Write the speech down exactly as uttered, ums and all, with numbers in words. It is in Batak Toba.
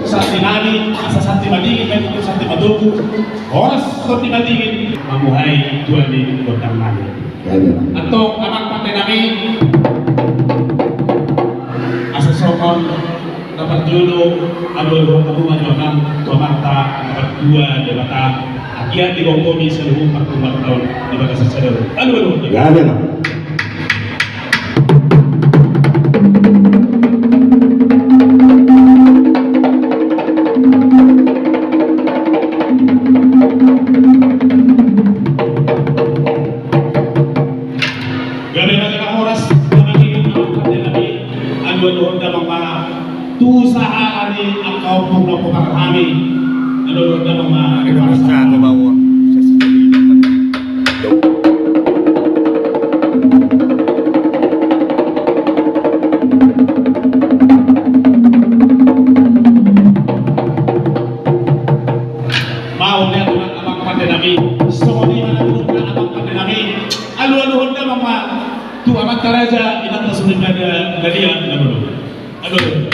Santi nami, asa santi madingin, baik itu santi matogu. Horas santi madingin, mamuhai tua ni gondang nami. Antong amang pande nami, asa songon na parjolo, alualuhon hamu ma jo amang tu Amanta na martua Debata. Anggiat digomgomi saluhut parpudi taon di bagasan sadari on. Alualuhon. Gabe ma. Gabe ma jala horas, amang pande nami, alualuhon damang ma tu sahala ni angka ompung na pomparan hami. Alualuhon damang ma. Mau dia tu amang pande nami, songon i ma na tu amang pande nami, alualuhon damang ma tu amanta raja, inanta soripada, na dia na molo. Aduh.